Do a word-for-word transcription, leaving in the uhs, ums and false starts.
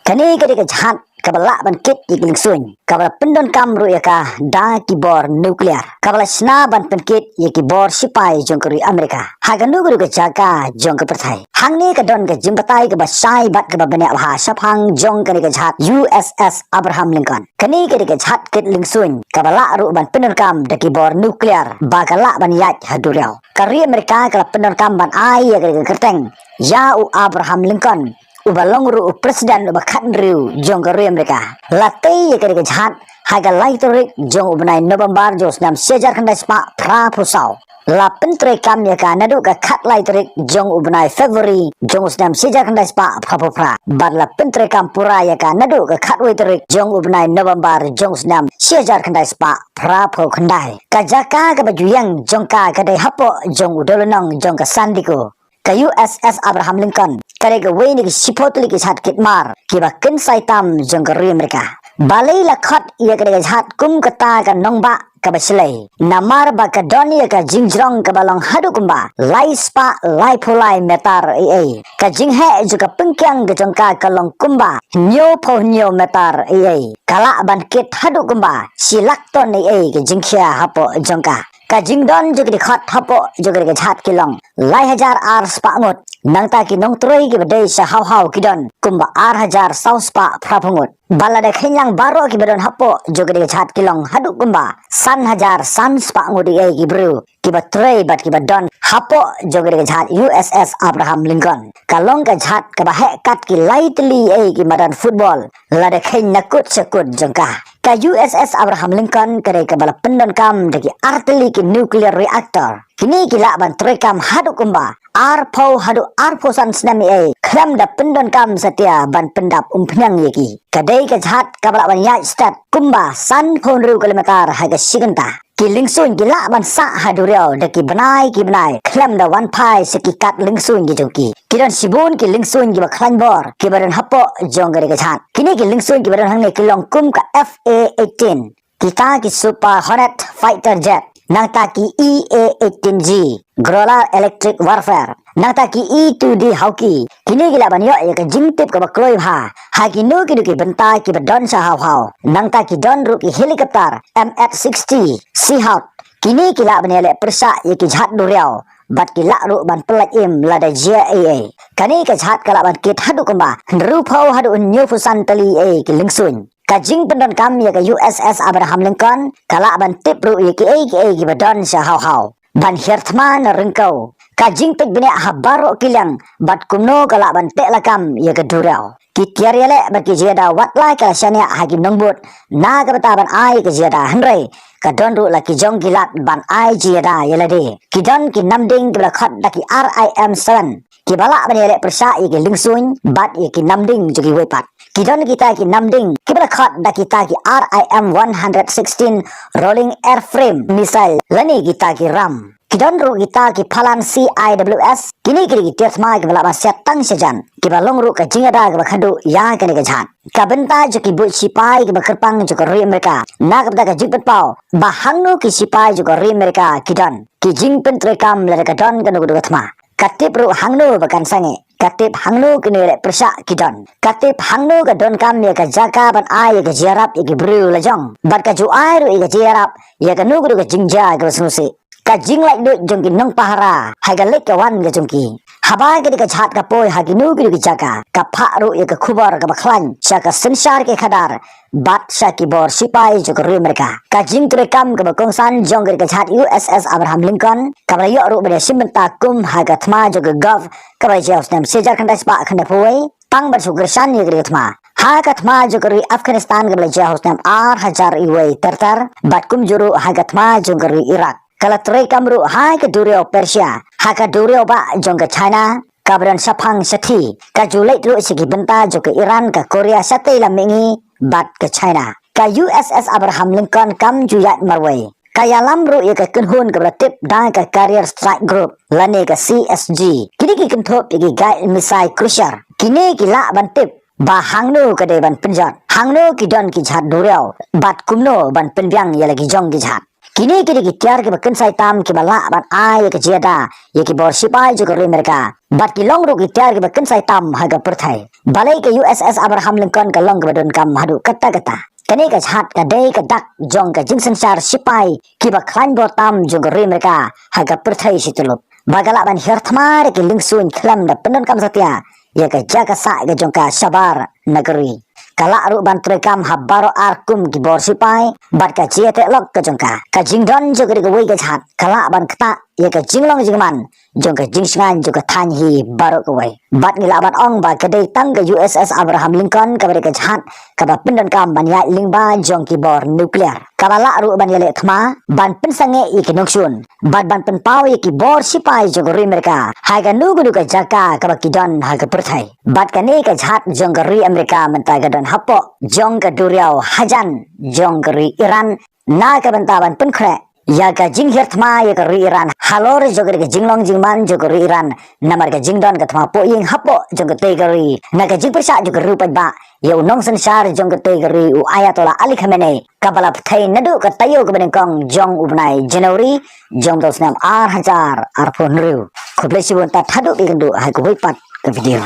Kane ka dei ka jhat kaba lah ban kit ïa ki lyngsuiñ, kaba la pyndonkam ruh ïa ka da ki bor nuclear, kaba la shna ban pynkit ïa ki bor shipai jong ka ri Amerika. Ha kano kano ka jaka jong ka pyrthei. Hangne ka don ka jingbatai kaba shai bad kaba bniah bha shaphang jong kane ka jhat U S S Abraham Lincoln. Kane ka dei ka jhat kit lyngsuiñ kaba lah ruh ban pyndonkam da ki bor nuclear ba ka lah ban ïaid ha duriaw. Ka ri Amerika ka la pyndonkam ban ai ïa kane ka kyrteng ïa u Abraham Lincoln, uba long ruh u president uba khathynriew jong ka ri Amerika. La tei ïa kane ka jhat ha ka lai tarik jong u bnai November jong u snem shi hajar khyndai spah phra phew saw. La pyntreikam ïa ka naduh ka khatlai tarik jong u bnai February jong u snem shi hajar khyndai spah phra phew phra. Bad la pyntreikam pura ïa ka naduh ka khatwei tarik jong u bnai November jong u snem shi hajar khyndai spah phra phew khyndai. Ka jaka kaba ju ïeng jong ka ka dei hapoh jong u dewlynnong jong ka San Diego. Ka U S S Abraham Lincoln ka dei kawei na ki shiphew tylli ki jhat kit mar kiba kynsai tam jong ka ri Amerika. Balei la khot ïa kane ka jhat kum kata ka nongbah kaba shlei? Namar ba ka don ïa ka jingjrong kaba long haduh kumba lai spah laiphew lai meter eiei. Ka jingheh jong ka pyngkiang ka jong ka ka long kumba hynñiewphew hynñiew meter eiei. Ka lah ban kit haduh kumba shi lak ton eiei ka jingkhia hapoh jong ka. Ka jingdon jong ki dkhot hapoh jong kane ka jhat ki long lai hajar ar spah ngut. Nangta ki nongtrei kiba dei sha haw haw ki don kumba ar hajar saw spah phra phew ngut. Bad lada kheiñ lang baroh kiba don hapoh jong kane ka jhat ki long haduh kumba san hajar san spah ngut eiei ki briew kiba trei bad kiba don hapoh jong kane ka jhat U S S Abraham Lincoln. Ka long ka jhat kaba heh kat ki lai tylli eiei ki madan football lada kheiñ na kut sha kut jong ka. Ka U S S Abraham Lincoln ka dei kaba la pyndonkam da ki ar tylli ki nuclear reactor. Kine ki lah ban treikam haduh kumba arphew haduh arphew san snem eiei khlem da pyndonkam satia ban pyndap umphniang ïa ki. Ka dei ka jhat kaba lah ban ïaid stet kumba sanphew hynriew kilometer ha ka shi kynta. Ki lyngsuiñ ki lah ban sah ha duriaw da ki bnai ki bnai khlem da wan phai sha ki kad lyngsuiñ ki jong ki. Ki don shibun ki lyngsuiñ kiba khlaiñ bor kiba don hapoh jong kane ka jhat. Kine ki lyngsuiñ kiba don hangne ki long kum ka F A eighteen, kita ki Super Hornet fighter jet, nangta ki E A eighteen G Growler electric warfare, nangta ki E two D Hawk. Kine ki lah ban ïoh ïa ka jingtip kaba kloi bha ha kino kino ki bynta kiba don sha haw haw. Nangta ki don ruh ki helicopter M H sixty Seahawk. Kine ki lah ban ïaleh pyrshah ïa ki jhat duriaw bad ki lah ruh ban pyllait im lada jia eiei. Kane ka jhat ka lah ban kit haduh kumba hynriewphew haduh hynñiewphew san tylli eiei ki lyngsuiñ. Ka jingpyndonkam ïa ka U S S Abraham Lincoln ka lah ban tip ruh ïa kiei kiei kiba don sha haw haw. Ban hiar thma na ryngkew, ka jingpeit bniah ha baroh ki liang bad kumno ka lah ban teh lakam ïa ka duriaw. Ki tiar ïaleh bad ki jingïada wat la ka la shaniah ha ki nongbud na ka bynta ban ai ka jingïada, hynrei ka don ruh la ki jong ki lad ban ai jingïada ïa lade. Ki don ki namding kiba la khot da ki R I M seven kiba lah ban ïaleh pyrshah ïa ki lyngsuiñ bad ïa ki namding jong kiwei pat. Ki don kita ki namding kiba la khot da kita ki R I M one hundred sixteen rolling airframe missile lane kita ki ram. Ki don ruh kita ki phalan C I W S. Kine ki dei ki tiar thma kiba lah ban siat tang shajan, kiba long ruh ka jingïada kaba khadduh ïa kane ka jhat. Ka bynta jong ki buit shipai kiba kyrpang jong ka ri Amerika na ka bynta ka jingpynpaw ba hangno ki shipai jong ka ri Amerika ki don, ki jingpyntreikam lada ka don kano kano ka thma. Ka tip ruh hangno ba kan sangeh. Ka tip hangno ki nongïaleh pyrshah ki don. Ka tip hangno ka donkam ïa ka jaka ban ai ïa ka jingïarap ïa ki briew la jong. Bad ka ju ai ruh ïa ka jingïarap ïa kano kano ka jingjia kaba sngewsih. Ka jinglaitluid jong ki nongpahara ha ka leit ka wan ka jong ki. Haba kane ka jhat ka poi ha kino kino ki jaka, ka phah ruh ïa ka khubor kaba khlaiñ sha ka synshar ki khadar bad sha ki bor shipai jong ka ri Amerika. Ka jingtreikam kaba kongsan jong kane ka jhat U S S Abraham Lincoln kaba la ïoh ruh ban ïashim bynta kum ha ka thma jong ka Gulf kaba la jia ha u snem shi hajar khyndai spah khyndaiphew wei. Tang ban shu kyrshan ïa kane ka thma ha ka thma jong ka ri Afghanistan kaba la jia ha u snem ar hajar wei ter ter, bad kumjuh ruh ha ka thma jong ka ri Iraq. Ka la treikam ruh ha ka duriaw Persia, ha ka duriaw bah jong ka China kaba don shaphang shathie. Ka ju leit ruh sha ki bynta jong ka Iran, ka Korea Shatei Lam Mihngi bad ka China. Ka U S S Abraham Lincoln kam ju ïaid marwei. Ka ïalam ruh ïa ka kynhun kaba la tip da ka Carrier Strike Group lane ka C S G. Kine ki kynthup ïa ki guided missile cruiser. Kine ki lah ban tip ba hangno ka dei ban pynjot, hangno ki don ki jhat duriaw bad kumno ban pynbiang ïa la ki jong ki jhat. Kine ki dei ki tiar kiba kynsai tam kiba lah ban ai ïa ka jingïada ïa ki bor sipai jong ka ri Amerika. Bad ki long ruh ki tiar kiba kynsai tam ha ka pyrthei. Balei ka U S S Abraham Lincoln ka long kaba donkam haduh katta katta? Kane ka jhat ka dei ka dak jong ka jingsynshar sipai kiba khlaiñ bor tam jong ka ri Amerika ha ka pyrthei shi tyllup. Ba ka lah ban hiar thma da ki lyngsuiñ khlem da pyndonkam satia ïa ka jaka sah ka jong ka shabar na ka ri. Ka lah ruh ban treikam ha baroh ar kum ki bor sipai bad ka jingïateh lok ka jong ka. Ka jingdon jong ka dei kawei ka jhat ka lah ban ktah ïa ka jinglong jingman jong ka jingshngaiñ jong ka thaiñ hi baroh kawei. Bad ngi lah ban ong ba ka dei tang ka U S S Abraham Lincoln kaba dei ka jhat kaba pyndonkam ban ïaid lyngba jong ki bor nuclear, kaba lah ruh ban ïaleh thma ban pynsangeh ïa ki nongshun bad ban pynpaw ïa ki bor sipai jong ka ri Amerika ha kano kano ka jaka kaba ki don ha ka pyrthei. Bad kane ka jhat jong ka ri Amerika mynta ka don hapoh jong ka duriaw hajan jong ka ri Iran na ka bynta ban pynkhreh ïa ka jinghiar thma ïa ka ri Iran halor jong ka jinglong jingman jong ka ri Iran, namar ka jingdon ka thma pohïing hapoh jong katei ka ri na ka jingpyrshah jong ka riewpaidbah ïa u nongsynshar jong katei ka ri, u Ayatollah Ali Khamenei, kaba la pynthei naduh ka taïew kaba nyngkong jong u bnai January jong u snem ar hajar arphew hynriew. Khublei shibun, tad haduh ba ïakynduh ha kawei pat ka video.